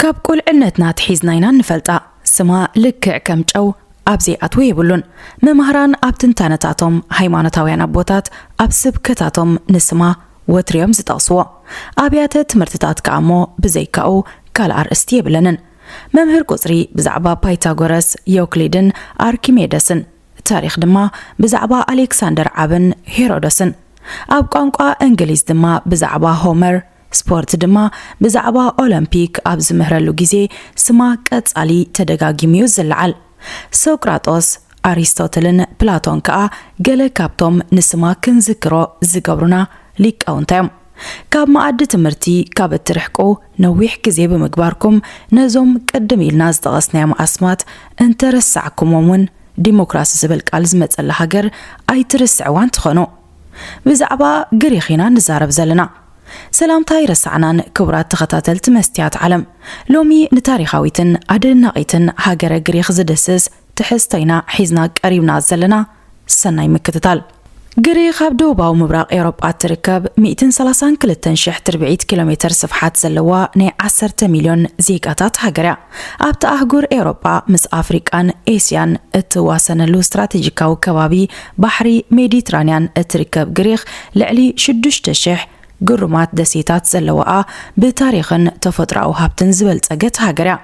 ካብ ቁልዕነትና ኣትሒዝና ኢና እንፈልጣ። ስማ ልክዕ ከም ጨው ኣብ ዘይኣትዎ የብሉን። መማህራን ኣብ ትንታነታቶም፣ ሃይማኖታውያን ኣቦታት ኣብ ስብከታቶም ንስማ ወትርዮም ዝጠቕስዎ። ኣብያተ ትምህርትታት ከኣ እሞ ብዘይካኡ ካልእ ኣርእስቲ የብለንን። መምህር ቁጽሪ ብዛዕባ ፓይታጎረስ፣ ዮክሊድን ኣርኪሜደስን፣ ታሪኽ ድማ ብዛዕባ ኣሌክሳንደር ዓብን ሄሮዶስን፣ ኣብ ቋንቋ እንግሊዝ ድማ ብዛዕባ ሆመር፣ ስፖርት ድማ ብዛዕባ ኦሎምፒክ ኣብ ዝምህረሉ ግዜ ስማ ቀጻሊ ተደጋጊሙ እዩ ዝለዓል። ሶቅራጦስ፣ ኣሪስቶትልን ፕላቶን ከኣ ገለ ካብቶም ንስማ ክንዝክሮ ዝገብሩና ሊቃውንታ እዮም። ካብ መኣዲ ትምህርቲ ካብ እትርሕቁ ነዊሕ ግዜ ብምግባርኩም፣ ነዞም ቅድም ኢልና ዝጠቐስናዮም ኣስማት እንተረሳዕኩሞም እውን ዲሞክራሲ ዝብል ቃል ዝመጸላ ሃገር ኣይትርስዕዋን ትኾኑ። ብዛዕባ ግሪኽ ኢና ንዛረብ ዘለና። ሰላምታ ኣይረሳዕናን ክቡራት ተኸታተልቲ መስትያት ዓለም። ሎሚ ንታሪኻዊትን ኣደናቒትን ሃገረ ግሪኽ ዝድስስ ትሕዝቶ ኢና ሒዝና ቀሪብና ዘለና። ሰናይ ምክትታል። ግሪኽ ኣብ ደቡባዊ ምብራቕ ኤውሮጳ እትርከብ ሚእትን ሰላሳን ክልተን ሽሕ ትርብዒት ኪሎ ሜተር ስፍሓት ዘለዋ ናይ ዓሰርተ ሚልዮን ዜጋታት ሃገር እያ። ኣብታ ኣህጉር ኤውሮጳ ምስ ኣፍሪቃን ኤስያን እትዋሰነሉ ስትራቴጂካዊ ከባቢ ባሕሪ ሜዲትራንያን እትርከብ ግሪኽ ልዕሊ ሽዱሽተ ሽሕ ግሩማት ደሴታት ዘለዋኣ ብታሪኽን ተፈጥሮኣዊ ሃብትን ዝበልጸገት ሃገር እያ።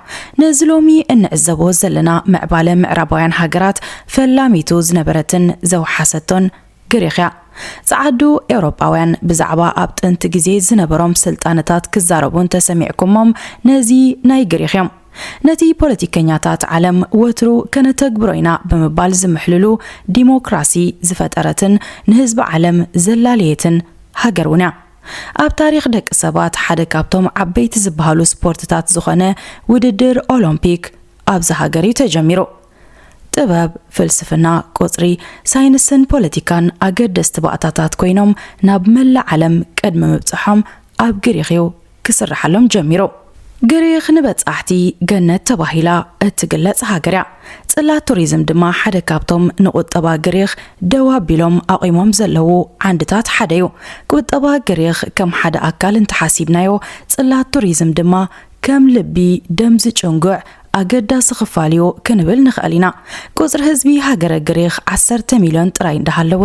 ነዚ ሎሚ እንዕዘቦ ዘለና ምዕባለ ምዕራባውያን ሃገራት ፈላሚቱ ዝነበረትን ዘውሓሰቶን ግሪኽ እያ። ጸዓዱ ኤውሮጳውያን ብዛዕባ ኣብ ጥንቲ ግዜ ዝነበሮም ስልጣነታት ክዛረቡ እንተሰሚዕኩሞም ነዚ ናይ ግሪኽ እዮም። ነቲ ፖለቲከኛታት ዓለም ወትሩ ከነተግብሮ ኢና ብምባል ዝምሕልሉ ዲሞክራሲ ዝፈጠረትን ንህዝቢ ዓለም ዘላለየትን ሃገር እውን እያ። ኣብ ታሪኽ ደቂ ሰባት ሓደ ካብቶም ዓበይቲ ዝበሃሉ ስፖርትታት ዝኾነ ውድድር ኦሎምፒክ ኣብዚ ሃገር እዩ ተጀሚሩ። ጥበብ፣ ፍልስፍና፣ ቁጽሪ፣ ሳይንስን ፖለቲካን ኣገደስቲ ባእታታት ኮይኖም ናብ መላእ ዓለም ቅድሚ ምብጽሖም ኣብ ግሪኽ እዩ ክስርሓሎም ጀሚሩ። ግሪኽ ንበጻሕቲ ገነት ተባሂላ እትግለጽ ሃገር እያ። ጽላት ቱሪዝም ድማ ሓደ ካብቶም ንቁጠባ ግሪኽ ደው ኣቢሎም ኣቑሞም ዘለዉ ዓንድታት ሓደ እዩ። ቁጠባ ግሪኽ ከም ሓደ ኣካል እንተሓሲብናዮ፣ ጽላት ቱሪዝም ድማ ከም ልቢ ደም ዝጭንጉዕ ኣገዳሲ ክፋል እዩ ክንብል ንኽእል ኢና። ቁጽሪ ህዝቢ ሃገረ ግሪኽ ዓሰርተ ሚልዮን ጥራይ እንዳሃለወ፣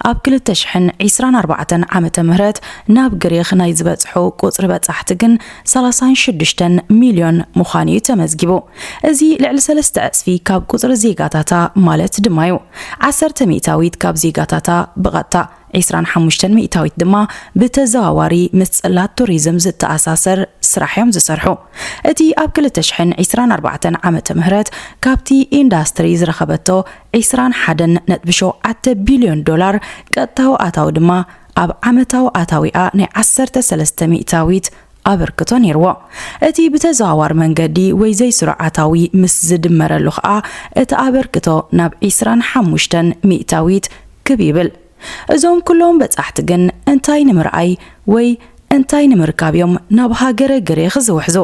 ኣብ ክልተ ሽሕን ዕስራን ኣርባዕተን ዓመተ ምህረት ናብ ግሪኽ ናይ ዝበጽሑ ቁጽሪ በጻሕቲ ግን ሰላሳን ሽዱሽተን ሚልዮን ምዃኑ እዩ ተመዝጊቡ። እዚ ልዕሊ ሰለስተ ዕጽፊ ካብ ቁጽሪ ዜጋታታ ማለት ድማ እዩ። ዓሰርተ ሚእታዊት ካብ ዜጋታታ ብቐጥታ፣ ዕስራን ሓሙሽተን ሚእታዊት ድማ ብተዘዋዋሪ ምስ ጽላት ቱሪዝም ዝተኣሳሰር ስራሕ እዮም ዝሰርሑ። እቲ ኣብ ክልተ ሽሕን ዕስራን ኣርባዕተን ዓመተ ምህረት ካብቲ ኢንዳስትሪ ዝረኸበቶ ዕስራን ሓደን ነጥቢ ሸውዓተ ቢልዮን ዶላር ቀጥታዊ ኣታዊ ድማ ኣብ ዓመታዊ ኣታዊኣ ናይ ዓሰርተ ሰለስተ ሚእታዊት ኣበርክቶ ነይርዎ። እቲ ብተዘዋዋሪ መንገዲ ወይ ዘይስሩዕ ኣታዊ ምስ ዝድመረሉ ኸኣ እቲ ኣበርክቶ ናብ ዕስራን ሓሙሽተን ሚእታዊት ክብ ይብል። እዞም ኩሎም በጻሕቲ ግን እንታይ ንምርኣይ ወይ እንታይ ንምርካብ እዮም ናብ ሃገረ ግሪኽ ዝውሕዙ?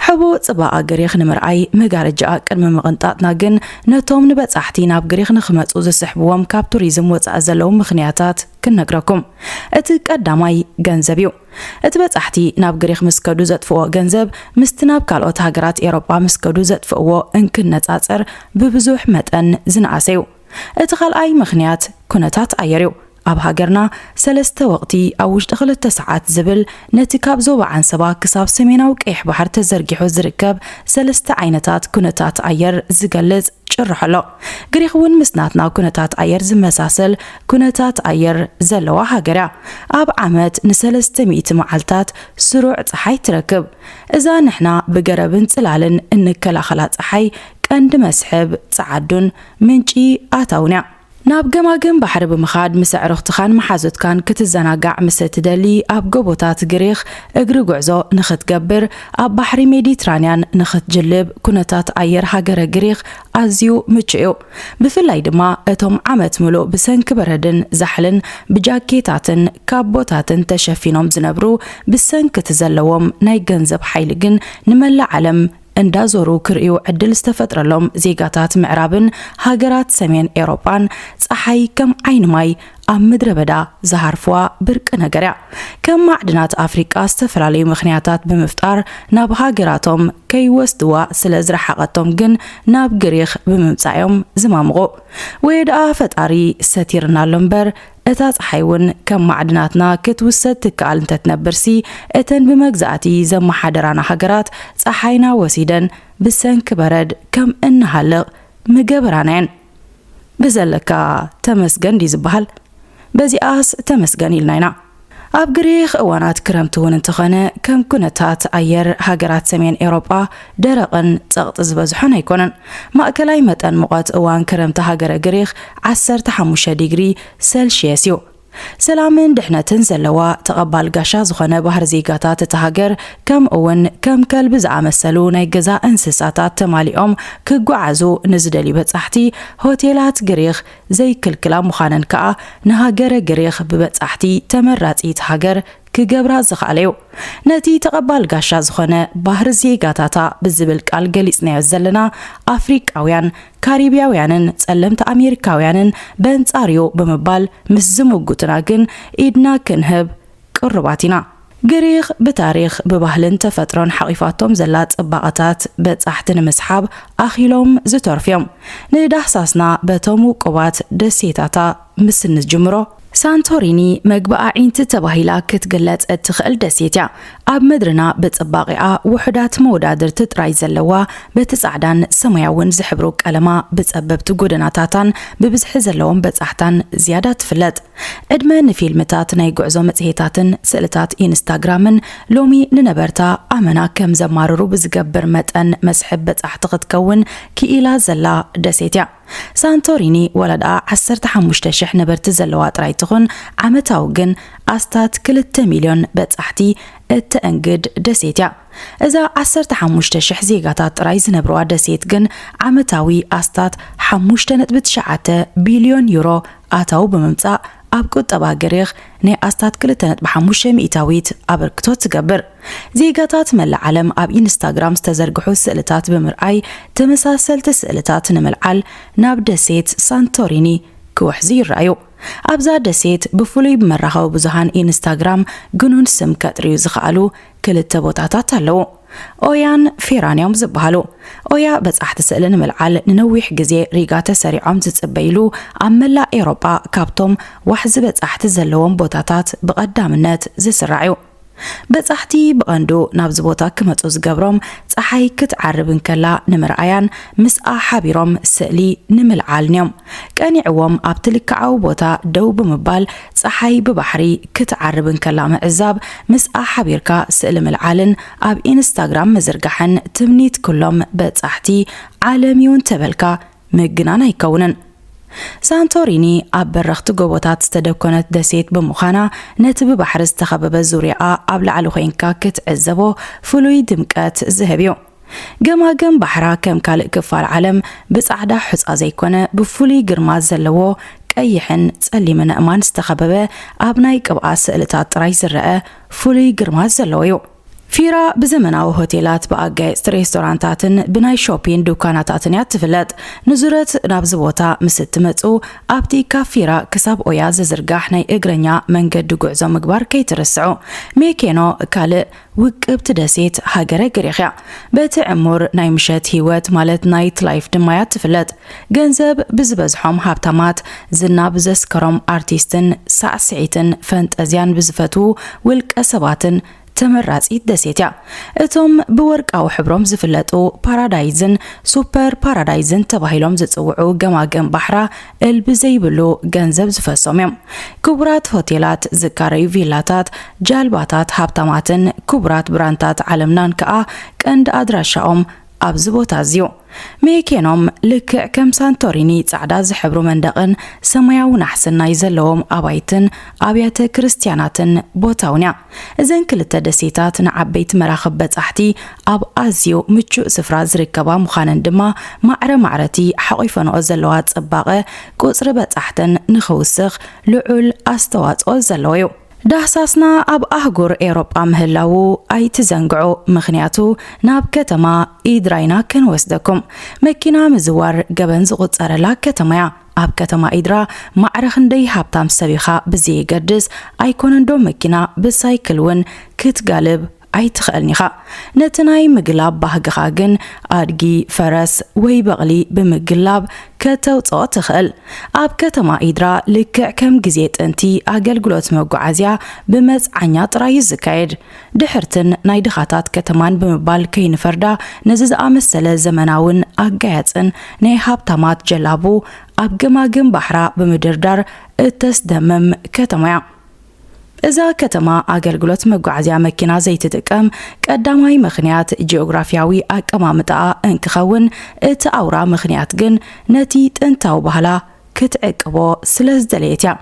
ሕቡእ ጽባቐ ግሪኽ ንምርኣይ መጋረጃኣ ቅድሚ ምቕንጣጥና ግን ነቶም ንበጻሕቲ ናብ ግሪኽ ንኽመጹ ዝስሕብዎም ካብ ቱሪዝም ወጻኢ ዘለዉ ምኽንያታት ክንነግረኩም። እቲ ቀዳማይ ገንዘብ እዩ። እቲ በጻሕቲ ናብ ግሪኽ ምስ ከዱ ዘጥፍእዎ ገንዘብ ምስቲ ናብ ካልኦት ሃገራት ኤውሮጳ ምስ ከዱ ዘጥፍእዎ እንክነጻጸር ብብዙሕ መጠን ዝነኣሰ እዩ። እቲ ካልኣይ ምኽንያት ኩነታት ኣየር እዩ። ኣብ ሃገርና ሰለስተ ወቕቲ ኣብ ውሽጢ ክልተ ሰዓት ዝብል ነቲ ካብ ዞባ ዓንሰባ ክሳብ ሰሜናዊ ቀይሕ ባሕሪ ተዘርጊሑ ዝርከብ ሰለስተ ዓይነታት ኩነታት ኣየር ዝገልጽ ጭርሖ ኣሎ። ግሪኽ እውን ምስ ናትና ኩነታት ኣየር ዝመሳሰል ኩነታት ኣየር ዘለዋ ሃገር እያ። ኣብ ዓመት ንሰለስተ ሚእቲ መዓልታት ስሩዕ ጸሓይ ትረክብ። እዛ ንሕና ብገረብን ጽላልን እንከላኸላ ጸሓይ ቀንዲ መስሕብ ጸዓዱን ምንጪ ኣታውን እያ። ናብ ገማግም ባሕሪ ብምኻድ ምስ ኣዕሩኽትኻን መሓዙትካን ክትዘናጋዕ ምስ እትደሊ፣ ኣብ ጎቦታት ግሪኽ እግሪ ጉዕዞ ንኽትገብር፣ ኣብ ባሕሪ ሜዲትራንያን ንኽትጅልብ ኩነታት ኣየር ሃገረ ግሪኽ ኣዝዩ ምቹእ እዩ። ብፍላይ ድማ እቶም ዓመት ምሉእ ብሰንኪ በረድን ዛሕልን ብጃኬታትን ካቦታትን ተሸፊኖም ዝነብሩ፣ ብሰንኪ እቲ ዘለዎም ናይ ገንዘብ ሓይሊ ግን ንመላእ ዓለም እንዳዞሩ ክርእዩ ዕድል ዝተፈጥረሎም ዜጋታት ምዕራብን ሃገራት ሰሜን ኤውሮጳን፣ ጸሓይ ከም ዓይኒ ማይ ኣብ ምድረ በዳ ዝሃርፍዋ ብርቂ ነገር እያ። ከም ማዕድናት ኣፍሪቃ ዝተፈላለዩ ምኽንያታት ብምፍጣር ናብ ሃገራቶም ከይወስድዋ ስለ ዝረሓቐቶም ግን ናብ ግሪኽ ብምምጻእ እዮም ዝማምቑ። ወይ ደኣ ፈጣሪ ሰቲርና ኣሎ እምበር፣ እታ ጸሓይ እውን ከም ማዕድናትና ክትውሰድ ትከኣል እንተትነብርሲ፣ እተን ብመግዛእቲ ዘመሓደራና ሃገራት ጸሓይና ወሲደን ብሰንኪ በረድ ከም እንሃልቕ ምገበራና እየን። ብዘለካ ተመስገን ድዩ ዝበሃል? በዚኣስ ተመስገን ኢልና ኢና። ኣብ ግሪኽ እዋናት ክረምቲ እውን እንተኾነ፣ ከም ኩነታት ኣየር ሃገራት ሰሜን ኤውሮጳ ደረቕን ጸቕጢ ዝበዝሖን ኣይኮነን። ማእከላይ መጠን ሙቐት እዋን ክረምቲ ሃገረ ግሪኽ ዓሰርተ ሓሙሽተ ዲግሪ ሰልሽየስ እዩ። ሰላምን ድሕነትን ዘለዋ ተቐባል ጋሻ ዝኾነ ባህሪ ዜጋታት እታ ሃገር፣ ከምኡ እውን ከም ከልቢ ዝኣመሰሉ ናይ ገዛ እንስሳታት ተማሊኦም ክጓዓዙ ንዝደልዩ በጻሕቲ፣ ሆቴላት ግሪኽ ዘይክልክላ ምዃነን ከኣ ንሃገረ ግሪኽ ብበጻሕቲ ተመራጺት ሃገር ክገብራ ዝኸኣለ እዩ። ነቲ ተቐባል ጋሻ ዝኾነ ባህሪ ዜጋታታ ብዝብል ቃል ገሊጽናዮ ዘለና ኣፍሪቃውያን፣ ካሪብያውያንን ጸለምቲ ኣሜሪካውያንን በንጻርዮ ብምባል ምስ ዝምጉትና ግን ኢድና ክንህብ ቅሩባት ኢና። ግሪኽ ብታሪኽ፣ ብባህልን ተፈጥሮን ሓቒፋቶም ዘላ ጽባቐታት በጻሕቲ ንምስሓብ ኣኺሎም ዝተርፉ እዮም። ንዳህሳስና በቶም ውቁባት ደሴታታ ምስ እንጅምሮ፣ ሳንቶሪኒ መግቢ ኣዒንቲ ተባሂላ ክትግለጽ እትኽእል ደሴት እያ። ኣብ ምድርና ብጽባቐኣ ውሑዳት መወዳድርቲ ጥራይ ዘለዋ፣ በቲ ጻዕዳን ሰማያውን ዝሕብሩ ቀለማ፣ ብጸበብቲ ጎደናታታን ብብዝሒ ዘለዎም በጻሕታን ዝያዳ ትፍለጥ። ዕድመ ንፊልምታት፣ ናይ ጉዕዞ መጽሔታትን ስእልታት ኢንስታግራምን ሎሚ ንነበርታ ኣመና ከም ዘማርሩ ብዝገብር መጠን መስሕብ በጻሕቲ ክትከውን ክኢላ ዘላ ደሴት እያ። ሳንቶሪኒ ዋላ ደኣ ዓሰርተ ሓሙሽተ ሽሕ ነበርቲ ዘለዋ ጥራይ ትኹን፣ ዓመታዊ ግን ኣስታት ክልተ ሚልዮን በጻሕቲ እተእንግድ ደሴት እያ። እዛ ዓሰርተ ሓሙሽተ ሽሕ ዜጋታት ጥራይ ዝነብርዋ ደሴት ግን ዓመታዊ ኣስታት ሓሙሽተ ነጥቢ ትሽዓተ ቢልዮን ዩሮ ኣታዊ ብምምጻእ፣ ኣብ ቁጠባ ግሪኽ ናይ ኣስታት ክልተ ነጥቢ ሓሙሽተ ሚእታዊት ኣበርክቶ ትገብር። ዜጋታት መላእ ዓለም ኣብ ኢንስታግራም ዝተዘርግሑ ስእልታት ብምርኣይ፣ ተመሳሰልቲ ስእልታት ንምልዓል ናብ ደሴት ሳንቶሪኒ ክውሕዙ ይረኣዩ። ኣብዛ ደሴት ብፍሉይ ብመራኸቢ ብዙሃን ኢንስታግራም ግኑን ስም ከጥርዩ ዝኸኣሉ ክልተ ቦታታት ኣለዉ። ኦያን ፌራን እዮም ዝበሃሉ። ኦያ በጻሕቲ ስእሊ ንምልዓል ንነዊሕ ግዜ ሪጋ ተሰሪዖም ዝጽበይሉ፣ ኣብ መላእ ኤውሮጳ ካብቶም ዋሕዚ በጻሕቲ ዘለዎም ቦታታት ብቐዳምነት ዝስራዕ እዩ። በጻሕቲ ብቐንዱ ናብዚ ቦታ ክመጹ ዝገብሮም፣ ጸሓይ ክትዓርብ እንከላ ንምርኣያን ምስኣ ሓቢሮም ስእሊ ንምልዓልን እዮም። ቀኒዕዎም ኣብቲ ልክዓዊ ቦታ ደው ብምባል፣ ጸሓይ ብባሕሪ ክትዓርብ እንከላ ምዕዛብ፣ ምስኣ ሓቢርካ ስእሊ ምልዓልን ኣብ ኢንስታግራም ምዝርጋሕን ትምኒት ኩሎም በጻሕቲ ዓለም እዩ እንተበልካ ምግናን ኣይከውንን። ሳንቶሪኒ ኣብ በረኽቲ ጎቦታት ዝተደኮነት ደሴት ብምዃና፣ ነቲ ብባሕሪ ዝተኸበበ ዙርያኣ ኣብ ላዕሊ ኮይንካ ክትዕዘቦ ፍሉይ ድምቀት ዝህብ እዩ። ገማግም ባሕራ ከም ካልእ ክፋል ዓለም ብጻዕዳ ሑጻ ዘይኮነ፣ ብፍሉይ ግርማ ዘለዎ ቀይሕን ጸሊምን ኣእማን ዝተኸበበ፣ ኣብ ናይ ቅብኣ ስእልታት ጥራይ ዝረኣ ፍሉይ ግርማ ዘለዎ እዩ። ፊራ ብዘመናዊ ሆቴላት፣ ብኣጋየጽቲ ሬስቶራንታትን ብናይ ሾፒን ዱካናታትን እያ ትፍለጥ። ንዙረት ናብዚ ቦታ ምስ እትመጹ፣ ኣብቲ ካብ ፊራ ክሳብ ኦያ ዝዝርጋሕ ናይ እግረኛ መንገዲ ጉዕዞ ምግባር ከይትርስዑ። ሜኬኖ ካልእ ውቅብቲ ደሴት ሃገረ ግሪኽ እያ። በቲ ዕሙር ናይ ምሸት ህይወት፣ ማለት ናይት ላይፍ ድማ እያ ትፍለጥ። ገንዘብ ብዝበዝሖም ሃብታማት፣ ዝና ብዘስከሮም ኣርቲስትን ሳዕስዒትን ፈንጠዝያን ብዝፈትዉ ውልቀ ሰባትን ተመራጺት ደሴት እያ። እቶም ብወርቃዊ ሕብሮም ዝፍለጡ ፓራዳይዝን ሱፐር ፓራዳይዝን ተባሂሎም ዝጽውዑ ገማግም ባሕራ እልቢ ዘይብሉ ገንዘብ ዝፈሶም እዮም። ክቡራት ሆቴላት፣ ዝካረዩ ቪላታት፣ ጃልባታት ሃብታማትን ክቡራት ብራንታት ዓለምናን ከኣ ቀንዲ ኣድራሻኦም ኣብዚ ቦታ እዚ እዩ። ሜኬኖም ልክዕ ከም ሳንቶሪኒ ጻዕዳ ዝሕብሩ መንደቕን ሰማያዊ ናሕስን ናይ ዘለዎም ኣባይትን ኣብያተ ክርስትያናትን ቦታ እውን እያ። እዘን ክልተ ደሴታት ንዓበይቲ መራኽብ በጻሕቲ ኣብ ኣዝዩ ምቹእ ስፍራ ዝርከባ ምዃነን ድማ፣ ማዕረ ማዕረቲ ሓቒፈንኦ ዘለዋ ጽባቐ፣ ቁጽሪ በጻሕተን ንኽውስኽ ልዑል ኣስተዋጽኦ ዘለዎ እዩ። ዳህሳስና ኣብ ኣህጉር ኤውሮጳ ምህላዉ ኣይትዘንግዑ፣ ምኽንያቱ ናብ ከተማ ኢድራ ኢና ክንወስደኩም። መኪና ምዝዋር ገበን ዝቑጸረላ ከተማ እያ። ኣብ ከተማ ኢድራ ማዕረ ክንደይ ሃብታም ሰብ ኢኻ ብዘየገድስ፣ ኣይኮነን ዶ መኪና፣ ብሳይክል እውን ክትጋልብ ኣይትኽእልን ኢኻ። ነቲ ናይ ምግላብ ባህግኻ ግን ኣድጊ፣ ፈረስ ወይ በቕሊ ብምግላብ ከተውጽኦ ትኽእል። ኣብ ከተማ ኢድራ ልክዕ ከም ግዜ ጥንቲ ኣገልግሎት መጓዓዝያ ብመጽዓኛ ጥራይ እዩ ዝካየድ። ድሕርትን ናይ ድኻታት ከተማን ብምባል ከይንፈርዳ፣ ነዚ ዝኣመሰለ ዘመናውን ኣጋያጽን ናይ ሃብታማት ጀላቡ ኣብ ገማግም ባሕራ ብምድርዳር እተስደምም ከተማ እያ። እዛ ከተማ ኣገልግሎት መጓዓዝያ መኪና ዘይትጥቀም ቀዳማይ ምኽንያት ጂኦግራፊያዊ ኣቀማምጣኣ እንክኸውን፣ እቲ ኣውራ ምኽንያት ግን ነቲ ጥንታዊ ባህላ ክትዕቅቦ ስለ ዝደለየት እያ።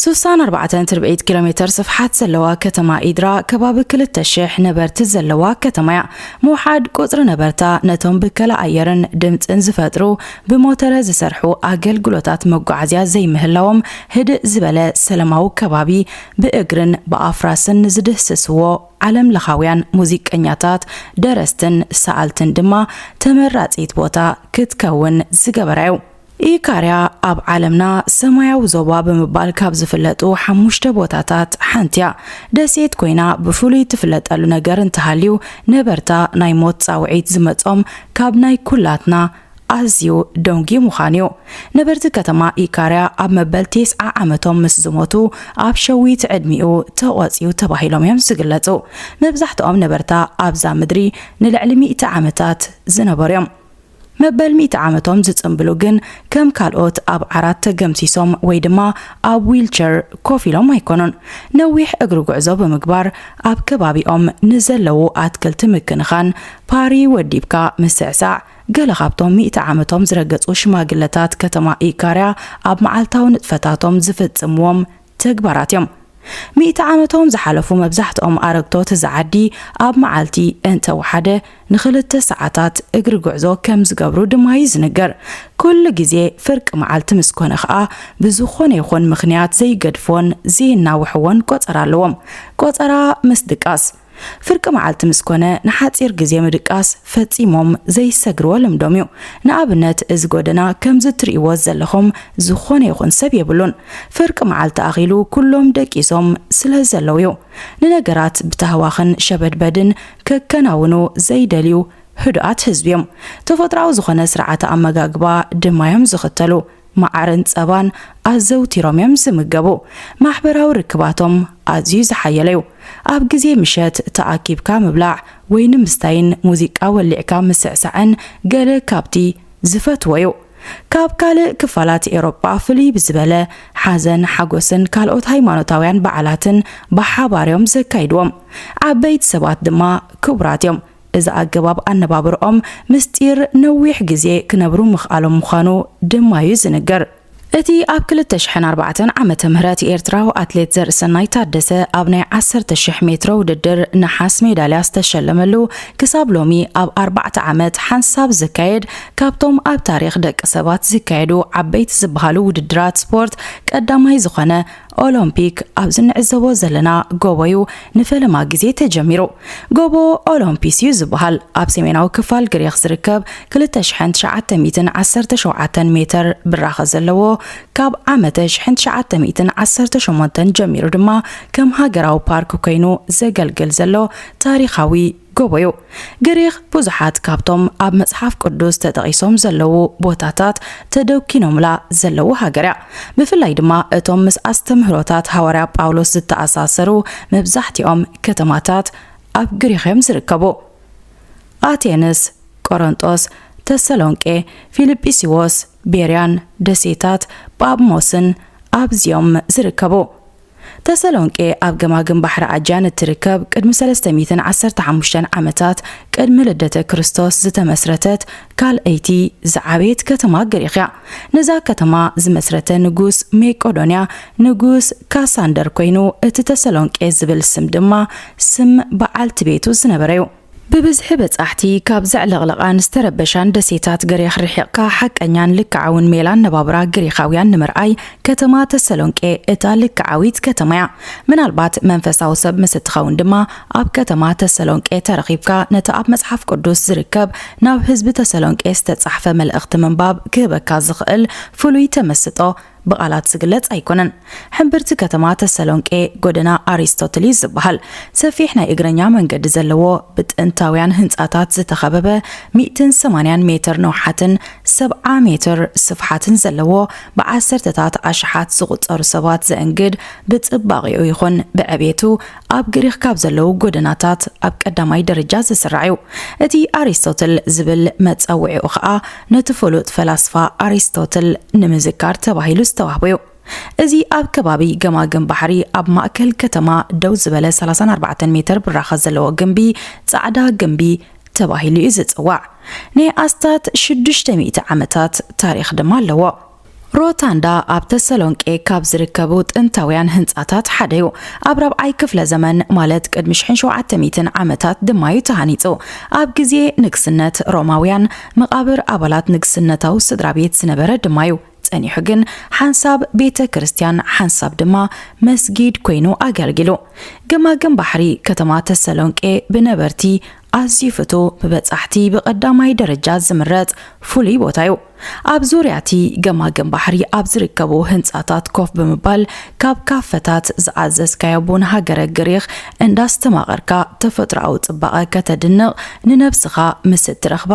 ስሳን ኣርባዕተን ትርብዒት ኪሎ ሜተር ስፍሓት ዘለዋ ከተማ ኢድራ ከባቢ ክልተ ሽሕ ነበርቲ ዘለዋ ከተማ እያ። ምውሓድ ቁጽሪ ነበርታ ነቶም ብከላ ኣየርን ድምጽን ዝፈጥሩ ብሞተረ ዝሰርሑ ኣገልግሎታት መጓዓዝያ ዘይምህላዎም ህድእ ዝበለ ሰለማዊ ከባቢ ብእግርን ብኣፍራስን ንዝድህስስዎ ዓለም ለኻውያን ሙዚቀኛታት፣ ደረስትን ሰኣልትን ድማ ተመራጺት ቦታ ክትከውን ዝገበራ እዩ። ኢካርያ ኣብ ዓለምና ሰማያዊ ዞባ ብምባል ካብ ዝፍለጡ ሓሙሽተ ቦታታት ሓንቲ እያ። ደሴት ኮይና ብፍሉይ ትፍለጠሉ ነገር እንተሃልዩ፣ ነበርታ ናይ ሞት ጻውዒት ዝመጾም ካብ ናይ ኩላትና ኣዝዩ ደንጉዩ ምዃኑ እዩ። ነበርቲ ከተማ ኢካርያ ኣብ መበል ተስዓ ዓመቶም ምስ ዝሞቱ ኣብ ሸዊት ዕድሚኡ ተቖጽዩ ተባሂሎም እዮም ዝግለጹ። መብዛሕትኦም ነበርታ ኣብዛ ምድሪ ንልዕሊ ሚእቲ ዓመታት ዝነበሩ እዮም። መበል ሚእቲ ዓመቶም ዝጽንብሉ ግን ከም ካልኦት ኣብ ዓራት ተገምሲሶም ወይ ድማ ኣብ ዊልቸር ኮፍ ኢሎም ኣይኮኑን። ነዊሕ እግሪ ጉዕዞ ብምግባር ኣብ ከባቢኦም ንዘለዉ ኣትክልቲ ምክንኻን፣ ፓሪ ወዲብካ ምስዕሳዕ፣ ገለ ካብቶም ሚእቲ ዓመቶም ዝረገጹ ሽማግለታት ከተማ ኢካርያ ኣብ መዓልታዊ ንጥፈታቶም ዝፍጽምዎም ተግባራት እዮም። ሚእቲ ዓመቶም ዝሓለፉ መብዛሕትኦም ኣረግቶት እዛ ዓዲ ኣብ መዓልቲ እንተወሓደ ንኽልተ ሰዓታት እግሪ ጉዕዞ ከም ዝገብሩ ድማ እዩ ዝንገር። ኩሉ ግዜ ፍርቂ መዓልቲ ምስ ኮነ ኸኣ ብዝኾነ ይኹን ምኽንያት ዘይገድፍዎን ዘይናውሕዎን ቆጸራ ኣለዎም። ቆጸራ ምስ ድቃስ። ፍርቂ መዓልቲ ምስ ኮነ ንሓጺር ግዜ ምድቃስ ፈጺሞም ዘይሰግርዎ ልምዶም እዩ። ንኣብነት፣ እዚ ጎደና ከምዚ እትርእይዎ ዘለኹም ዝኾነ ይኹን ሰብ የብሉን። ፍርቂ መዓልቲ ኣኺሉ ኩሎም ደቂሶም ስለ ዘለዉ እዩ። ንነገራት ብታህዋኽን ሸበድበድን ከከናውኑ ዘይደልዩ ህዱኣት ህዝቢ እዮም። ተፈጥሮኣዊ ዝኾነ ስርዓተ ኣመጋግባ ድማ እዮም ዝኽተሉ። መዓርን ጸባን ኣዘውቲሮም እዮም ዝምገቡ። ማሕበራዊ ርክባቶም ኣዝዩ ዝሓየለ እዩ። ኣብ ግዜ ምሸት ተኣኪብካ ምብላዕ፣ ወይኒ ምስታይን ሙዚቃ ወሊዕካ ምስዕሳዕን ገለ ካብቲ ዝፈትዎ እዩ። ካብ ካልእ ክፋላት ኤውሮጳ ፍልይ ብዝበለ፣ ሓዘን፣ ሓጎስን ካልኦት ሃይማኖታውያን በዓላትን ብሓባር እዮም ዘካይድዎም። ዓበይቲ ሰባት ድማ ክቡራት እዮም። እዚ ኣገባብ ኣነባብርኦም ምስጢር ነዊሕ ግዜ ክነብሩ ምኽኣሎም ምዃኑ ድማ እዩ ዝንገር። እቲ ኣብ ክልተ ሽሕን ኣርባዕተን ዓመተ ምህረት ኤርትራዊ ኣትሌት ዘርእሰናይ ታደሰ ኣብ ናይ ዓሰርተ ሽሕ ሜትሮ ውድድር ነሓስ ሜዳልያ ዝተሸለመሉ፣ ክሳብ ሎሚ ኣብ ኣርባዕተ ዓመት ሓንሳብ ዝካየድ፣ ካብቶም ኣብ ታሪኽ ደቂ ሰባት ዝካየዱ ዓበይቲ ዝበሃሉ ውድድራት ስፖርት ቀዳማይ ዝኾነ ኦሎምፒክ ኣብዚ ንዕዘቦ ዘለና ጎቦ እዩ ንፈለማ ግዜ ተጀሚሩ። ጎቦ ኦሎምፒስ እዩ ዝበሃል። ኣብ ሰሜናዊ ክፋል ግሪኽ ዝርከብ ክልተ ሽሕን ትሽዓተ ሚእትን ዓሰርተ ሸውዓተን ሜተር ብራኸ ዘለዎ፣ ካብ ዓመተ ሽሕን ትሽዓተ ሚእትን ዓሰርተ ሸሞንተን ጀሚሩ ድማ ከም ሃገራዊ ፓርክ ኮይኑ ዘገልግል ዘሎ ታሪኻዊ ጎቦ እዩ። ግሪኽ ብዙሓት ካብቶም ኣብ መጽሓፍ ቅዱስ ተጠቒሶም ዘለዉ ቦታታት ተደኪኖምላ ዘለዉ ሃገር እያ። ብፍላይ ድማ እቶም ምስ ኣስተምህሮታት ሃዋርያ ጳውሎስ ዝተኣሳሰሩ መብዛሕትኦም ከተማታት ኣብ ግሪኽ እዮም ዝርከቡ። ኣቴንስ፣ ቆሮንጦስ፣ ተሰሎንቄ፣ ፊልጵስዎስ፣ ቤርያን ደሴታት ጳብሞስን ኣብዚኦም ዝርከቡ። ተሰሎንቄ ኣብ ገማግም ባሕሪ ኣጃን እትርከብ፣ ቅድሚ ሰለስተ ሚእትን ዓሰርተ ሓሙሽተን ዓመታት ቅድሚ ልደተ ክርስቶስ ዝተመስረተት ካልኣይቲ ዝዓበየት ከተማ ግሪኽ እያ። ነዛ ከተማ ዝመስረተ ንጉስ ሜቄዶንያ ንጉስ ካሳንደር ኮይኑ፣ እቲ ተሰሎንቄ ዝብል ስም ድማ ስም በዓልቲ ቤቱ ዝነበረ እዩ። ብብዝሒ በጻሕቲ ካብ ዘዕለቕለቓን ዝተረበሻን ደሴታት ግሪኽ ርሒቕካ፣ ሓቀኛን ልክዓውን ሜላ ኣነባብራ ግሪኻውያን ንምርኣይ፣ ከተማ ተሰሎንቄ እታ ልክዓዊት ከተማ እያ። ምናልባት መንፈሳዊ ሰብ ምስ እትኸውን ድማ፣ ኣብ ከተማ ተሰሎንቄ ተረኺብካ፣ ነቲ ኣብ መጽሓፍ ቅዱስ ዝርከብ ናብ ህዝቢ ተሰሎንቄ ዝተጻሕፈ መልእኽቲ ምንባብ ክህበካ ዝኽእል ፍሉይ ተመስጦ ብቓላት ዝግለጽ ኣይኮነን። ሕምብርቲ ከተማ ተሰሎንቄ ጎደና ኣሪስቶትል እዩ ዝበሃል። ሰፊሕ ናይ እግረኛ መንገዲ ዘለዎ፣ ብጥንታውያን ህንጻታት ዝተኸበበ፣ ሚእትን ሰማንያን ሜትር ነውሓትን ሰብዓ ሜትር ስፍሓትን ዘለዎ፣ ብዓሰርተታት ኣሽሓት ዝቑጸሩ ሰባት ዘእንግድ፣ ብጽባቐኡ ይኹን ብዕቤቱ ኣብ ግሪኽ ካብ ዘለዉ ጎደናታት ኣብ ቀዳማይ ደረጃ ዝስራዕ እዩ። እቲ ኣሪስቶትል ዝብል መጸውዒኡ ኸኣ ነቲ ፍሉጥ ፈላስፋ ኣሪስቶትል ንምዝካር ተባሂሉ ዝተዋህቦ እዩ። እዚ ኣብ ከባቢ ገማግም ባሕሪ ኣብ ማእከል ከተማ ደው ዝበለ ሰላሳን ኣርባዕተን ሜትር ብራኸ ዘለዎ ግምቢ፣ ጻዕዳ ግምቢ ተባሂሉ እዩ ዝጽዋዕ። ናይ ኣስታት ሽዱሽተ ሚእቲ ዓመታት ታሪኽ ድማ ኣለዎ። ሮታንዳ ኣብ ተሰሎንቄ ካብ ዝርከቡ ጥንታውያን ህንጻታት ሓደ እዩ። ኣብ ራብዓይ ክፍለ ዘመን፣ ማለት ቅድሚ ሽሕን ሸውዓተ ሚእትን ዓመታት ድማ እዩ ተሃኒጹ። ኣብ ግዜ ንግስነት ሮማውያን፣ መቓብር ኣባላት ንግስነታዊ ስድራ ቤት ዝነበረ ድማ እዩ። ጸኒሑ ግን ሓንሳብ ቤተ ክርስቲያን፣ ሓንሳብ ድማ መስጊድ ኮይኑ ኣገልጊሉ። ገማግም ባሕሪ ከተማ ተሰሎንቄ ብነበርቲ ኣዝዩ ፍቱው፣ ብበጻሕቲ ብቐዳማይ ደረጃ ዝምረጽ ፍሉይ ቦታ እዩ። ኣብ ዙርያ እቲ ገማግም ባሕሪ ኣብ ዝርከቡ ህንጻታት ኮፍ ብምባል፣ ካብ ካፈታት ዝኣዘዝካዮ ቡን ሃገረ ግሪኽ እንዳስተማቐርካ፣ ተፈጥሮኣዊ ጽባቐ ከተድንቕ፣ ንነብስኻ ምስ እትረኽባ፣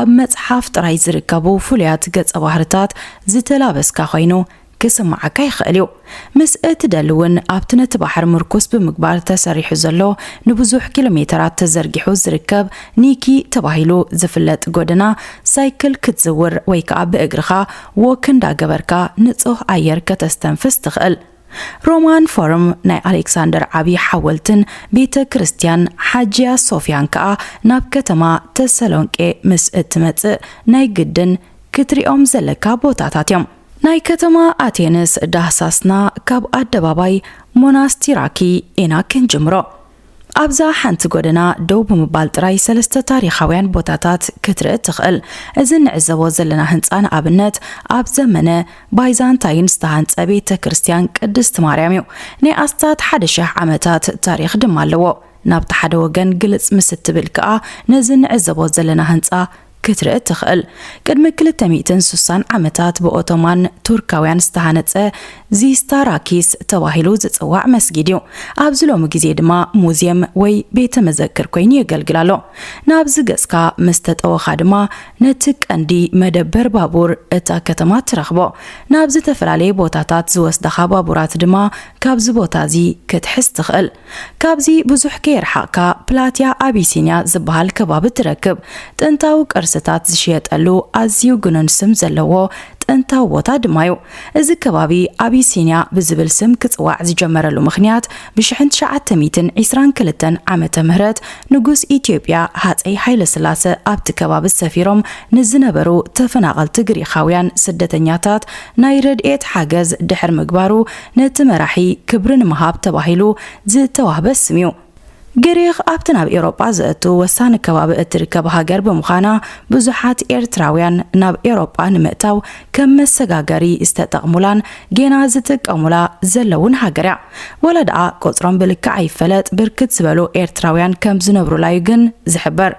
ኣብ መጽሓፍ ጥራይ ዝርከቡ ፍሉያት ገጸ ባህርታት ዝተላበስካ ኮይኑ ክስምዓካ ይኽእል እዩ። ምስ እትደሊ እውን፣ ኣብቲ ነቲ ባሕሪ ምርኩስ ብምግባር ተሰሪሑ ዘሎ፣ ንብዙሕ ኪሎ ሜተራት ተዘርጊሑ ዝርከብ ኒኪ ተባሂሉ ዝፍለጥ ጎደና ሳይክል ክትዝውር ወይ ከኣ ብእግርኻ ዎክ እንዳገበርካ ንጹህ ኣየር ከተስተንፍስ ትኽእል። ሮማን ፎርም ናይ ኣሌክሳንደር ዓቢ ሓወልትን ቤተ ክርስቲያን ሓጂያ ሶፊያን ከኣ ናብ ከተማ ተሰሎንቄ ምስ እትመጽእ ናይ ግድን ክትሪኦም ዘለካ ቦታታት እዮም። ናይ ከተማ ኣቴንስ ዳህሳስና ካብ ኣደባባይ ሞናስቲራኪ ኢና ክንጅምሮ። ኣብዛ ሓንቲ ጎደና ደው ብምባል ጥራይ ሰለስተ ታሪኻውያን ቦታታት ክትርኢ ትኽእል። እዚ እንዕዘቦ ዘለና ህንጻ ንኣብነት ኣብ ዘመነ ባይዛንታይን ዝተሃንጸ ቤተ ክርስቲያን ቅድስቲ ማርያም እዩ። ናይ ኣስታት ሓደ ሽሕ ዓመታት ታሪኽ ድማ ኣለዎ። ናብቲ ሓደ ወገን ግልጽ ምስ እትብል ከኣ ነዚ እንዕዘቦ ዘለና ህንጻ ክትርኢ ትኽእል። ቅድሚ ክልተ ሚእትን ስሳን ዓመታት ብኦቶማን ቱርካውያን ዝተሃነጸ ዚስታራኪስ ተባሂሉ ዝጽዋዕ መስጊድ እዩ። ኣብዚ ሎሚ ግዜ ድማ ሙዝየም ወይ ቤተ መዘክር ኮይኑ የገልግል ኣሎ። ናብዚ ገጽካ ምስ ተጠወኻ ድማ ነቲ ቀንዲ መደበር ባቡር እታ ከተማ ትረኽቦ። ናብ ዝተፈላለየ ቦታታት ዝወስዳኻ ባቡራት ድማ ካብዚ ቦታ እዚ ክትሕዝ ትኽእል። ካብዚ ብዙሕ ከየርሓቕካ ፕላትያ ኣቢሲንያ ዝበሃል ከባቢ ትረክብ። ጥንታዊ ቅርስታት ዝሽየጠሉ ኣዝዩ ግኑን ስም ዘለዎ ጥንታዊ ቦታ ድማ እዩ። እዚ ከባቢ ኣቢሲንያ ብዝብል ስም ክጽዋዕ ዝጀመረሉ ምኽንያት ብሽሕን ትሽዓተ ሚእትን ዕስራን ክልተን ዓመተ ምህረት ንጉስ ኢትዮጵያ ሃጸይ ሃይለስላሰ ኣብቲ ከባቢ ሰፊሮም ንዝነበሩ ተፈናቐልቲ ግሪኻውያን ስደተኛታት ናይ ረድኤት ሓገዝ ድሕሪ ምግባሩ ነቲ መራሒ ክብሪ ንምሃብ ተባሂሉ ዝተዋህበ ስም እዩ። ግሪኽ ኣብቲ ናብ ኤውሮጳ ዘእቱ ወሳኒ ከባቢ እትርከብ ሃገር ብምዃና፣ ብዙሓት ኤርትራውያን ናብ ኤውሮጳ ንምእታው ከም መሰጋገሪ ዝተጠቕሙላን ጌና ዝጥቀሙላ ዘለውን ሃገር እያ። ወላ ደኣ ቁጽሮም ብልክዕ ኣይፈለጥ፣ ብርክት ዝበሉ ኤርትራውያን ከም ዝነብሩላ እዩ ግን ዝሕበር።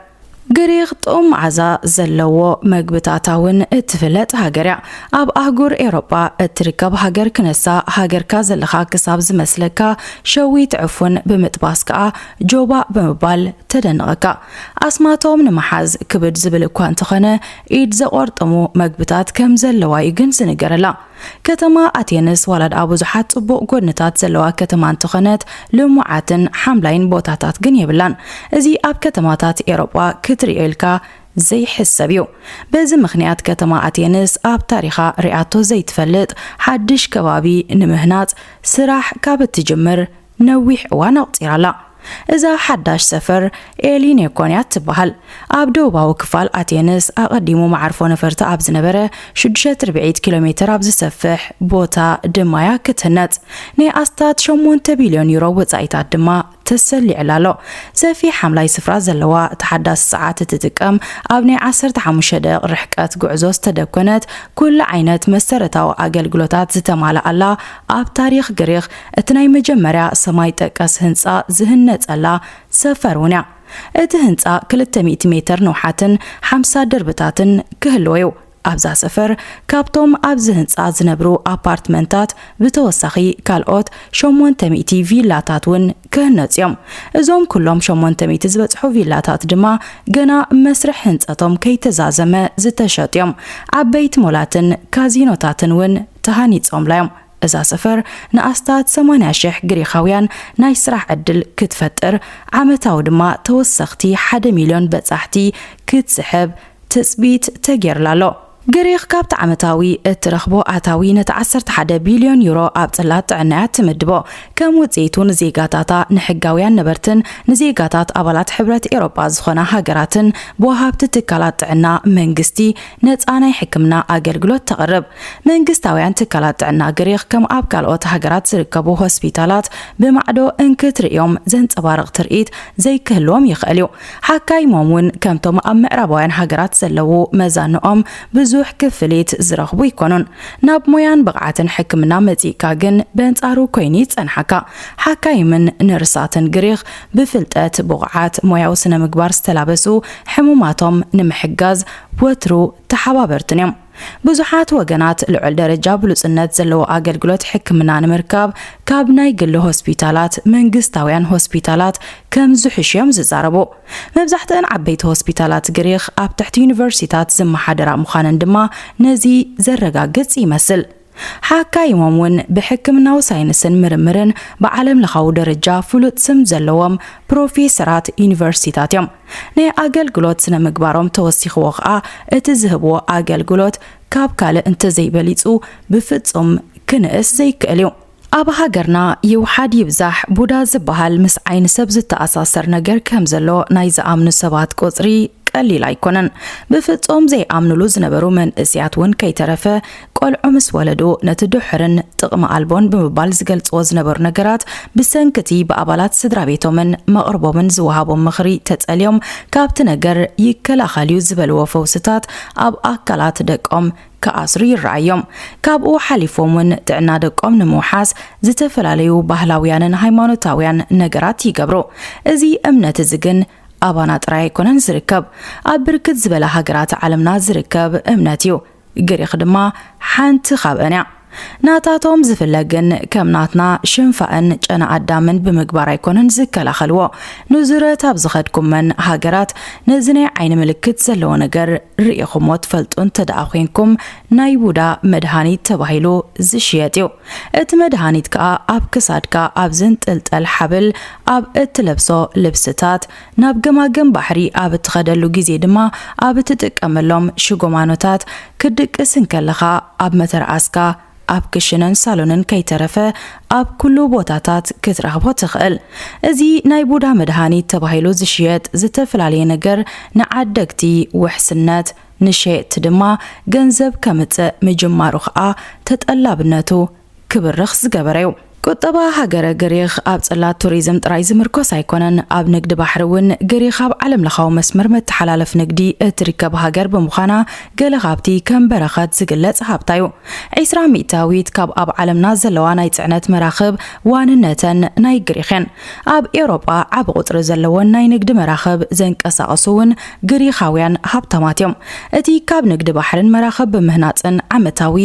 ግሪኽ ጥዑም መዓዛ ዘለዎ መግብታታ እውን እትፍለጥ ሃገር እያ። ኣብ ኣህጉር ኤውሮጳ እትርከብ ሃገር ክነሳ፣ ሃገርካ ዘለኻ ክሳብ ዝመስለካ ሸዊት ዕፉን ብምጥባስ ከኣ ጆባእ ብምባል ተደንቐካ። ኣስማቶም ንምሓዝ ክብድ ዝብል እኳ እንተኾነ፣ ኢድ ዘቖርጥሙ መግብታት ከም ዘለዋ እዩ ግን ዝንገረላ። ከተማ ኣቴንስ ዋላ ደኣ ብዙሓት ጽቡቕ ጎድንታት ዘለዋ ከተማ እንተኾነት፣ ልሙዓትን ሓምላይን ቦታታት ግን የብላን። እዚ ኣብ ከተማታት ኤውሮጳ ክትርእዮ ኢልካ ዘይሕሰብ እዩ። በዚ ምኽንያት ከተማ ኣቴንስ ኣብ ታሪኻ ሪኣቶ ዘይትፈልጥ ሓድሽ ከባቢ ንምህናጽ ስራሕ ካብ እትጅምር ነዊሕ እዋን ኣቑጺራ ኣላ። እዛ ሓዳሽ ሰፈር ኤሊኔኮን እያ ትበሃል። ኣብ ደቡባዊ ክፋል ኣቴንስ ኣቐዲሙ መዓርፎ ነፈርቲ ኣብ ዝነበረ ሽዱሽተ ርብዒት ኪሎ ሜተር ኣብ ዝሰፍሕ ቦታ ድማ እያ ክትህነጽ። ናይ ኣስታት ሸሞንተ ቢልዮን ዩሮ ወጻኢታት ድማ ተሰሊዕላ ኣሎ። ሰፊሕ ሓምላይ ስፍራ ዘለዋ ተሓዳሲ ጸዓት እትጥቀም፣ ኣብ ናይ ዓሰርተ ሓሙሽተ ደቂቕ ርሕቀት ጉዕዞ ዝተደኮነት፣ ኩሉ ዓይነት መሰረታዊ ኣገልግሎታት ዝተማልኣላ፣ ኣብ ታሪኽ ግሪኽ እቲ ናይ መጀመርያ ሰማይ ጠቀስ ህንጻ ዝህነጸላ ሰፈር እውን እያ። እቲ ህንጻ ክልተ ሚእቲ ሜትር ንውሓትን ሓምሳ ደርብታትን ክህልዎ እዩ። ኣብዛ ሰፈር ካብቶም ኣብዚ ህንጻ ዝነብሩ ኣፓርትመንታት ብተወሳኺ ካልኦት ሸሞንተ ሚእቲ ቪላታት እውን ክህነጹ እዮም። እዞም ኩሎም ሸሞንተ ሚእቲ ዝበጽሑ ቪላታት ድማ ገና መስርሕ ህንጸቶም ከይተዛዘመ ዝተሸጡ እዮም። ዓበይቲ ሞላትን ካዚኖታትን እውን ተሃኒጾምላ እዮም። እዛ ሰፈር ንኣስታት ሰማንያ ሽሕ ግሪኻውያን ናይ ስራሕ ዕድል ክትፈጥር፣ ዓመታዊ ድማ ተወሰኽቲ ሓደ ሚልዮን በጻሕቲ ክትስሕብ ትጽቢት ተጌርላ ኣሎ። ግሪኽ ካብቲ ዓመታዊ እትረኽቦ ኣታዊ ነቲ ዓሰርተ ሓደ ቢልዮን ዩሮ ኣብ ጽላት ጥዕና እያ ትምድቦ። ከም ውጽኢቱ ንዜጋታታ፣ ንሕጋውያን ነበርትን ንዜጋታት ኣባላት ሕብረት ኤውሮጳ ዝኾና ሃገራትን ብወሃብቲ ትካላት ጥዕና መንግስቲ ነጻ ናይ ሕክምና ኣገልግሎት ተቕርብ። መንግስታውያን ትካላት ጥዕና ግሪኽ ከም ኣብ ካልኦት ሃገራት ዝርከቡ ሆስፒታላት ብማዕዶ እንክትርእዮም ዘንጸባርቕ ትርኢት ዘይክህልዎም ይኽእል እዩ። ሓካይሞም እውን ከምቶም ኣብ ምዕራባውያን ሃገራት ዘለዉ መዛንኦም ብዙሕ ክፍሊት ዝረኽቡ ኣይኮኑን። ናብ ሞያን ብቕዓትን ሕክምና መጺእካ ግን በንጻሩ ኮይኑ ይጸንሓካ። ሓካይምን ነርሳትን ግሪኽ ብፍልጠት፣ ብቑዓት፣ ሞያዊ ስነ ምግባር ዝተላበሱ ሕሙማቶም ንምሕጋዝ ወትሩ ተሓባበርትን እዮም። ብዙሓት ወገናት ልዑል ደረጃ ብሉጽነት ዘለዎ ኣገልግሎት ሕክምና ንምርካብ ካብ ናይ ግሊ ሆስፒታላት መንግስታውያን ሆስፒታላት ከም ዝሕሹ እዮም ዝዛረቡ። መብዛሕትአን ዓበይቲ ሆስፒታላት ግሪኽ ኣብ ትሕቲ ዩኒቨርሲታት ዝመሓደራ ምዃነን ድማ ነዚ ዘረጋግጽ ይመስል። ሓካይሞም እውን ብሕክምናዊ ሳይንስን ምርምርን ብዓለም ለኻዊ ደረጃ ፍሉጥ ስም ዘለዎም ፕሮፌሰራት ዩኒቨርሲታት እዮም። ናይ ኣገልግሎት ስነ ምግባሮም ተወሲኽዎ ኸኣ እቲ ዝህብዎ ኣገልግሎት ካብ ካልእ እንተዘይበሊጹ ብፍጹም ክንእስ ዘይክእል እዩ። ኣብ ሃገርና ይውሓድ ይብዛሕ ቡዳ ዝበሃል ምስ ዓይኒ ሰብ ዝተኣሳሰር ነገር ከም ዘሎ ናይ ዝኣምኑ ሰባት ቁጽሪ ቀሊል ኣይኮነን። ብፍጹም ዘይኣምኑሉ ዝነበሩ መንእስያት እውን ከይተረፈ ቆልዑ ምስ ወለዱ ነቲ ድሑርን ጥቕሚ ኣልቦን ብምባል ዝገልጽዎ ዝነበሩ ነገራት ብሰንክቲ ብኣባላት ስድራ ቤቶምን መቕርቦምን ዝወሃቦም ምኽሪ ተጸልዮም ካብቲ ነገር ይከላኸል እዩ ዝበልዎ ፈውስታት ኣብ ኣካላት ደቆም ክኣስሩ ይረኣዮም። ካብኡ ሓሊፎም እውን ጥዕና ደቆም ንምውሓስ ዝተፈላለዩ ባህላውያንን ሃይማኖታውያን ነገራት ይገብሩ። እዚ እምነት እዚ ግን ኣባና ጥራይ ኣይኮነን ዝርከብ። ኣብ ብርክት ዝበላ ሃገራት ዓለምና ዝርከብ እምነት እዩ። ግሪኽ ድማ ሓንቲ ካብአን እያ። ናታቶም ዝፍለ ግን ከም ናትና ሽንፋእን ጨና ኣዳምን ብምግባር ኣይኮነን ዝከላኸልዎ። ንዙረት ኣብ ዝኸድኩመን ሃገራት ነዚ ናይ ዓይኒ ምልክት ዘለዎ ነገር ርኢኹሞ ትፈልጡ እንተ ደኣ ኮይንኩም፣ ናይ ቡዳ መድሃኒት ተባሂሉ ዝሽየጥ እዩ። እቲ መድሃኒት ከኣ ኣብ ክሳድካ ኣብ ዝንጥልጠል ሓብል፣ ኣብ እትለብሶ ልብስታት፣ ናብ ገማግም ባሕሪ ኣብ እትኸደሉ ግዜ ድማ ኣብ እትጥቀመሎም ሽጎማኖታት፣ ክትድቅስ እንከለኻ ኣብ መተርኣስካ፣ ኣብ ክሽነን ሳሎንን ከይተረፈ ኣብ ኩሉ ቦታታት ክትረኽቦ ትኽእል። እዚ ናይ ቡዳ መድሃኒት ተባሂሉ ዝሽየጥ ዝተፈላለየ ነገር ንዓደግቲ ውሕስነት፣ ንሸየጥቲ ድማ ገንዘብ ከምጽእ ምጅማሩ ኸኣ ተጠላብነቱ ክብርኽ ዝገበረ እዩ። ቁጠባ ሃገረ ግሪኽ ኣብ ጽላት ቱሪዝም ጥራይ ዝምርኮስ ኣይኮነን። ኣብ ንግዲ ባሕሪ እውን ግሪኽ ኣብ ዓለም ለኻዊ መስመር መተሓላለፍ ንግዲ እትርከብ ሃገር ብምዃና፣ ገለ ካብቲ ከም በረኸት ዝግለጽ ሃብታ እዩ። ዒስራ ሚእታዊት ካብ ኣብ ዓለምና ዘለዋ ናይ ጽዕነት መራኽብ ዋንነተን ናይ ግሪኽ እየን። ኣብ ኤውሮጳ ዓቢ ቁጽሪ ዘለወን ናይ ንግዲ መራኽብ ዘንቀሳቕሱ እውን ግሪኻውያን ሃብታማት እዮም። እቲ ካብ ንግዲ ባሕርን መራኽብ ብምህናጽን ዓመታዊ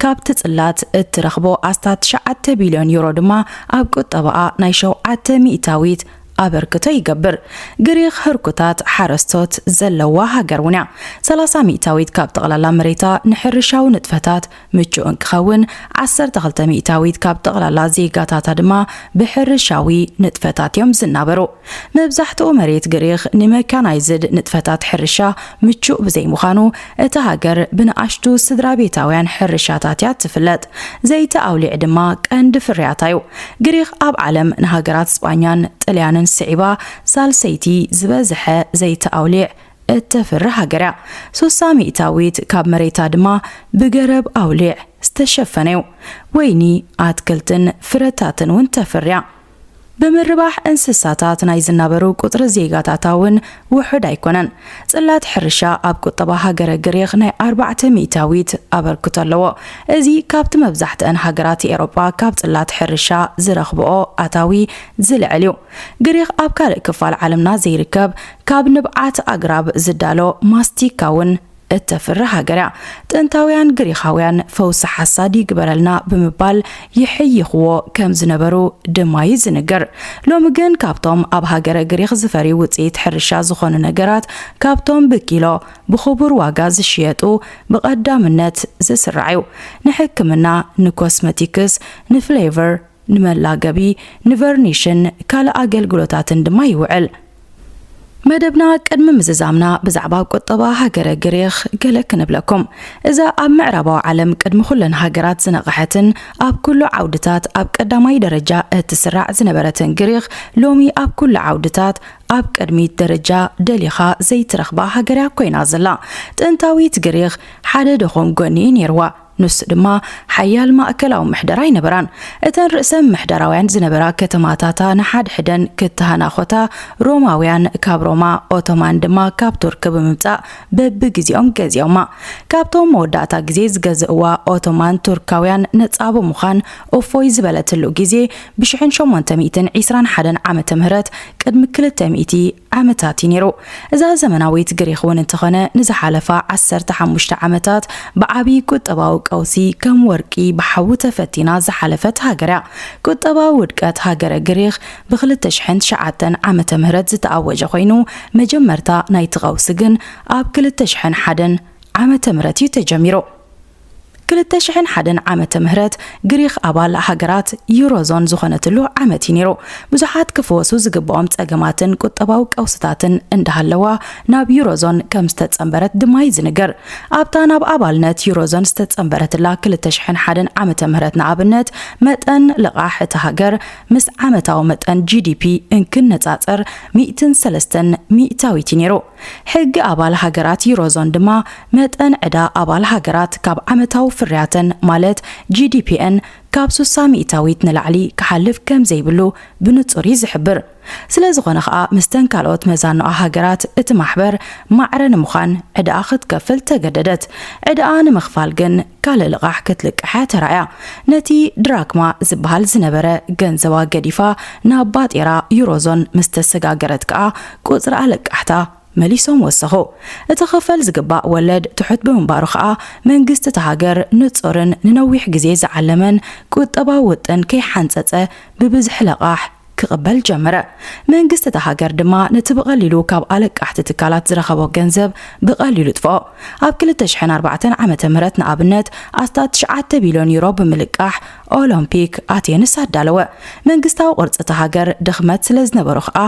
ካብቲ ጽላት እትረኽቦ ኣስታት ትሽዓተ ቢልዮን ዩሮ ድማ ኣብ ቁጠባኣ ናይ ሸውዓተ ሚእታዊት ኣበርክቶ ይገብር። ግሪኽ ህርኩታት ሓረስቶት ዘለዋ ሃገር እውን እያ። ሰላሳ ሚእታዊት ካብ ጠቕላላ መሬታ ንሕርሻዊ ንጥፈታት ምቹእ እንክኸውን፣ ዓሰርተ ክልተ ሚእታዊት ካብ ጠቕላላ ዜጋታታ ድማ ብሕርሻዊ ንጥፈታት እዮም ዝናበሩ። መብዛሕትኡ መሬት ግሪኽ ንመካናይዝድ ንጥፈታት ሕርሻ ምቹእ ብዘይምዃኑ፣ እታ ሃገር ብንኣሽቱ ስድራ ቤታውያን ሕርሻታት እያ ትፍለጥ። ዘይቲ ኣውሊዕ ድማ ቀንዲ ፍርያታ እዩ። ግሪኽ ኣብ ዓለም ንሃገራት ስጳኛን ጥልያንን ስዒባ ሳልሰይቲ ዝበዝሐ ዘይቲ ኣውሊዕ እተፍርህ ሃገር እያ። ሱሳ ሚእታዊት ካብ መሬታ ድማ ብገረብ ኣውሊዕ ዝተሸፈነ እዩ። ወይኒ፣ ኣትክልትን ፍረታትን እውን ተፍርያ። ብምርባሕ እንስሳታት ናይ ዝናበሩ ቁጽሪ ዜጋታታ እውን ውሑድ ኣይኮነን። ጽላት ሕርሻ ኣብ ቁጠባ ሃገረ ግሪኽ ናይ ኣርባዕተ ሚእታዊት ኣበርክቶ ኣለዎ። እዚ ካብቲ መብዛሕትአን ሃገራት ኤውሮጳ ካብ ጽላት ሕርሻ ዝረኽብኦ ኣታዊ ዝልዕል እዩ። ግሪኽ ኣብ ካልእ ክፋል ዓለምና ዘይርከብ፣ ካብ ንብዓት ኣግራብ ዝዳሎ ማስቲካ እውን እተፍሪ ሃገር እያ። ጥንታውያን ግሪኻውያን ፈውሲ ሓሳድ ይግበረልና ብምባል ይሕይኽዎ ከም ዝነበሩ ድማ እዩ ዝንገር። ሎሚ ግን ካብቶም ኣብ ሃገረ ግሪኽ ዝፈርዩ ውጽኢት ሕርሻ ዝኾኑ ነገራት፣ ካብቶም ብኪሎ ብኽቡር ዋጋ ዝሽየጡ ብቐዳምነት ዝስራዕ እዩ። ንሕክምና፣ ንኮስመቲክስ፣ ንፍሌቨር፣ ንመላገቢ፣ ንቨርኒሽን ካልእ ኣገልግሎታትን ድማ ይውዕል። መደብና ቅድሚ ምዝዛምና ብዛዕባ ቁጠባ ሃገረ ግሪኽ ገለ ክንብለኩም። እዛ ኣብ ምዕራባዊ ዓለም ቅድሚ ኩለን ሃገራት ዝነቕሐትን ኣብ ኩሉ ዓውድታት ኣብ ቀዳማይ ደረጃ እትስራዕ ዝነበረትን ግሪኽ ሎሚ ኣብ ኩሉ ዓውድታት ኣብ ቅድሚት ደረጃ ደሊኻ ዘይትረኽባ ሃገር እያ ኮይና ዘላ። ጥንታዊት ግሪኽ ሓደ ድኹም ጎኒ እዩ ነይርዋ። ንሱ ድማ ሓያል ማእከላዊ ምሕደራ ኣይነበራን። እተን ርእሰ ምሕደራውያን ዝነበራ ከተማታታ ንሓድሕደን ክተሃናኾታ፣ ሮማውያን ካብ ሮማ፣ ኦቶማን ድማ ካብ ቱርክ ብምምጻእ በብግዜኦም ገዚኦማ። ካብቶም መወዳእታ ግዜ ዝገዝእዋ ኦቶማን ቱርካውያን ነጻ ብምዃን እፎይ ዝበለትሉ ግዜ ብሽሕን ሸሞንተ ሚእትን ዒስራን ሓደን ዓመተ ምህረት ቅድሚ ክልተ ሚእቲ ዓመታት እዩ ነይሩ። እዛ ዘመናዊት ግሪኽ እውን እንተኾነ ንዝሓለፋ ዓሰርተ ሓሙሽተ ዓመታት ብዓቢ ቁጠባዊ ቀውሲ ከም ወርቂ ብሓዊ ተፈቲና ዝሓለፈት ሃገር እያ። ቁጠባዊ ውድቀት ሃገረ ግሪኽ ብ ክልተ ሽሕን ትሽዓተን ዓመተ ምህረት ዝተኣወጀ ኮይኑ፣ መጀመርታ ናይቲ ቀውሲ ግን ኣብ ክልተ ሽሕን ሓደን ዓመተ ምህረት እዩ ተጀሚሩ። ክልተ ሽሕን ሓደን ዓመተ ምህረት ግሪኽ ኣባል ሃገራት ዩሮዞን ዝኾነትሉ ዓመት እዩ ነይሩ። ብዙሓት ክፍወሱ ዝግብኦም ጸገማትን ቁጠባዊ ቀውስታትን እንዳሃለዋ ናብ ዩሮዞን ከም ዝተጸንበረት ድማ እዩ ዝንገር። ኣብታ ናብ ኣባልነት ዩሮዞን ዝተጸንበረትላ ክልተ ሽሕን ሓደን ዓመተ ምህረት ንኣብነት መጠን ልቓሕ እታ ሃገር ምስ ዓመታዊ መጠን ጂ ዲ ፒ እንክነጻጸር ሚእትን ሰለስተን ሚእታዊት እዩ ነይሩ። ሕጊ ኣባል ሃገራት ዩሮዞን ድማ መጠን ዕዳ ኣባል ሃገራት ካብ ዓመታዊ ፍርያተን ማለት ጂ ዲ ፒ ኤን ካብ ሱሳ ሚእታዊት ንላዕሊ ክሓልፍ ከም ዘይብሉ ብንጹር እዩ ዝሕብር። ስለ ዝኾነ ኸኣ ምስተን ካልኦት መዛኖኣ ሃገራት እቲ ማሕበር ማዕረ ንምዃን ዕዳኣ ክትከፍል ተገደደት። ዕዳኣ ንምኽፋል ግን ካልእ ልቓሕ ክትልቅሕ እያ ተራእያ። ነቲ ድራክማ ዝበሃል ዝነበረ ገንዘባ ገዲፋ ናብ ባጤራ ዩሮዞን ምስ ተሰጋገረት ከኣ ቁጽሪ ኣለቃሕታ መሊሶም ወሰኹ። እቲ ክኽፈል ዝግባእ ወለድ ትሑት ብምንባሩ ኸኣ መንግስቲ እታ ሃገር ንጹርን ንነዊሕ ግዜ ዝዓለመን ቁጠባዊ ውጥን ከይሓንጸጸ ብብዝሒ ለቓሕ ክቕበል ጀመረ። መንግስቲ እታ ሃገር ድማ ነቲ ብቐሊሉ ካብ ኣለቃሕቲ ትካላት ዝረኸቦ ገንዘብ ብቐሊሉ ጥፍኦ። ኣብ ክልተ ሽሕን ኣርባዕተን ዓመተ ምህረት ንኣብነት ኣስታት ትሽዓተ ቢልዮን ዩሮ ብምልቃሕ ኦሎምፒክ ኣቴንስ ኣዳለወ። መንግስታዊ ቅርጺ እታ ሃገር ድኽመት ስለ ዝነበሮ ኸኣ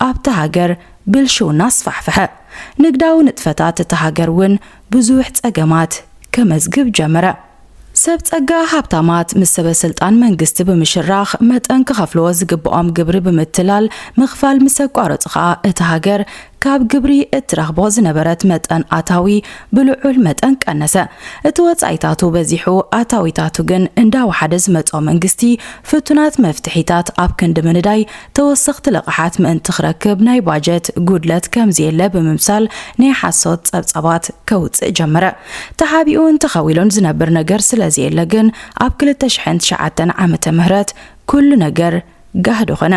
ኣብታ ሃገር ብልሽውና ኣስፋሕፍሐ። ንግዳዊ ንጥፈታት እታ ሃገር እውን ብዙሕ ጸገማት ከመዝግብ ጀመረ። ሰብ ጸጋ ሃብታማት ምስ ሰበ ስልጣን መንግስቲ ብምሽራኽ መጠን ክኸፍልዎ ዝግብኦም ግብሪ ብምትላል ምኽፋል ምስ ኣቋረጹ ኸኣ እታ ሃገር ካብ ግብሪ እትረኽቦ ዝነበረት መጠን ኣታዊ ብልዑል መጠን ቀነሰ። እቲ ወጻኢታቱ በዚሑ ኣታዊታቱ ግን እንዳወሓደ ዝመጾ መንግስቲ ፍቱናት መፍትሒታት ኣብ ክንዲ ምንዳይ ተወሰኽቲ ልቓሓት ምእንቲ ክረክብ ናይ ባጀት ጉድለት ከም ዘየለ ብምምሳል ናይ ሓሶት ጸብጻባት ከውጽእ ጀመረ። ተሓቢኡ እንተኸዊሉን ዝነብር ነገር ስለ ዘየለ ግን ኣብ ክልተ ሽሕን ትሽዓተን ዓመተ ምህረት ኩሉ ነገር ጋህዲ ኾነ።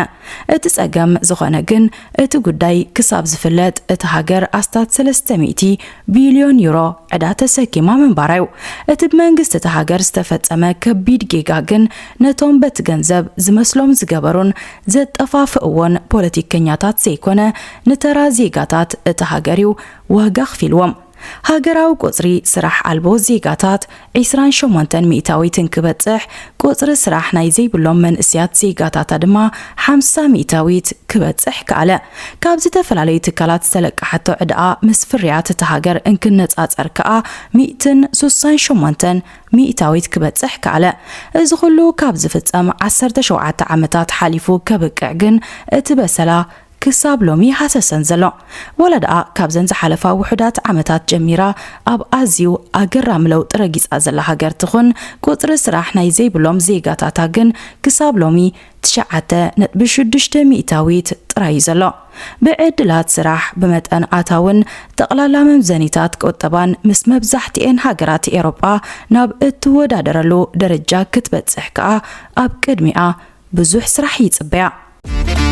እቲ ጸገም ዝኾነ ግን እቲ ጉዳይ ክሳብ ዝፍለጥ እታ ሃገር ኣስታት ሰለስተ ሚእቲ ቢልዮን ዩሮ ዕዳ ተሰኪማ ምንባራ እዩ። እቲ ብመንግስቲ እታ ሃገር ዝተፈጸመ ከቢድ ጌጋ ግን ነቶም በቲ ገንዘብ ዝመስሎም ዝገበሩን ዘጠፋፍእዎን ፖለቲከኛታት ዘይኮነ ንተራ ዜጋታት እታ ሃገር እዩ ዋጋ ኣኽፊልዎም። ሃገራዊ ቁጽሪ ስራሕ ኣልቦ ዜጋታት ዒስራን ሸሞንተን ሚእታዊት እንክበጽሕ፣ ቁጽሪ ስራሕ ናይ ዘይብሎም መንእስያት ዜጋታታ ድማ ሓምሳ ሚእታዊት ክበጽሕ ከኣለ። ካብ ዝተፈላለዩ ትካላት ዝተለቀሓቶ ዕዳኣ ምስ ፍርያት እታ ሃገር እንክነጻጸር ከኣ ሚእትን ሱሳን ሸሞንተን ሚእታዊት ክበጽሕ ከኣለ። እዚ ኩሉ ካብ ዝፍጸም ዓሰርተ ሸውዓተ ዓመታት ሓሊፉ ከብቅዕ ግን እቲ በሰላ ክሳብ ሎሚ ሃሰሰን ዘሎ። ወላ ደኣ ካብዘን ዝሓለፋ ውሑዳት ዓመታት ጀሚራ ኣብ ኣዝዩ ኣገራሚ ለውጢ ረጊጻ ዘላ ሃገር ትኹን፣ ቁጽሪ ስራሕ ናይ ዘይብሎም ዜጋታታ ግን ክሳብ ሎሚ ትሽዓተ ነጥቢ ሽዱሽተ ሚእታዊት ጥራይ እዩ ዘሎ። ብዕድላት ስራሕ፣ ብመጠን ኣታውን ጠቕላላ መምዘኒታት ቁጠባን ምስ መብዛሕትኤን ሃገራት ኤሮጳ ናብ እትወዳደረሉ ደረጃ ክትበጽሕ ከኣ ኣብ ቅድሚኣ ብዙሕ ስራሕ ይጽበያ።